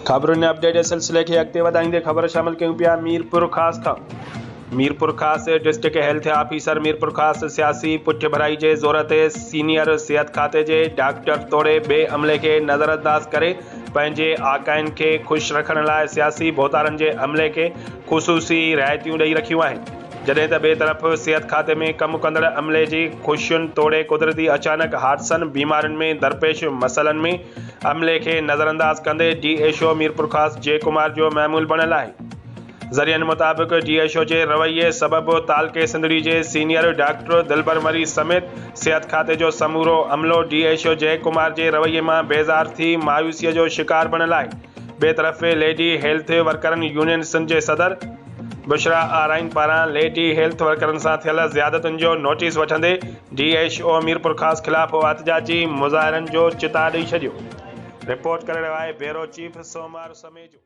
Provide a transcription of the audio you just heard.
خبرن ۽ اپڊيٽ جي سلسلي کي اڳتي وڌائيندي خبر شامل ڪيون پيا ميرپورخاص کان Mirpurkhas district health officer Mirpurkhas سياسي پٺڀرائي جي زور تي سينيئر صحت کاتي جي ڊاڪٽر توڙي ٻئي عملي کي نظرانداز ڪري پنهنجي آقائن کي خوش رکڻ لاء سياسي ڀوتارن جي عملي کي خصوصي رعايتون ڏئي رکيون آهن جڏهن ته ٻئي طرف صحت کاتي ۾ ڪم ڪندڙ عملي جي خوشين توڙي قدرتي اچانڪ حادثن بيمارين ۾ درپيش مسئلن ۾ عملي کي نظرانداز ڪندي D H O Mirpurkhas Jai Kumar جو معمول بڻيل آهي. ذريعن مطابق ڊي ايڇ او جي رويي سبب تعلقي سنڌڙي جي سينيئر ڊاڪٽر دلبر مري سميت صحت کاتي جو سمورو عملو D H O Jai Kumar جي رويي مان بيزار ٿي مايوسي جو شڪار بڻيل آهي. ٻئي طرف ليڊي هيلٿ ورڪرن يونين سنڌ جي صدر بشريٰ آرائين پاران ليڊي هيلٿ ورڪرن سان ٿيل زيادتين جو نوٽيس وٺندي ڊي ايڇ او ميرپورخاص خلاف احتجاجي مظاهرن جو چتاء ڏئي ڇڏيو. رپورٽ ڪري رهيو آهي بيورو چيف سومار سميجو.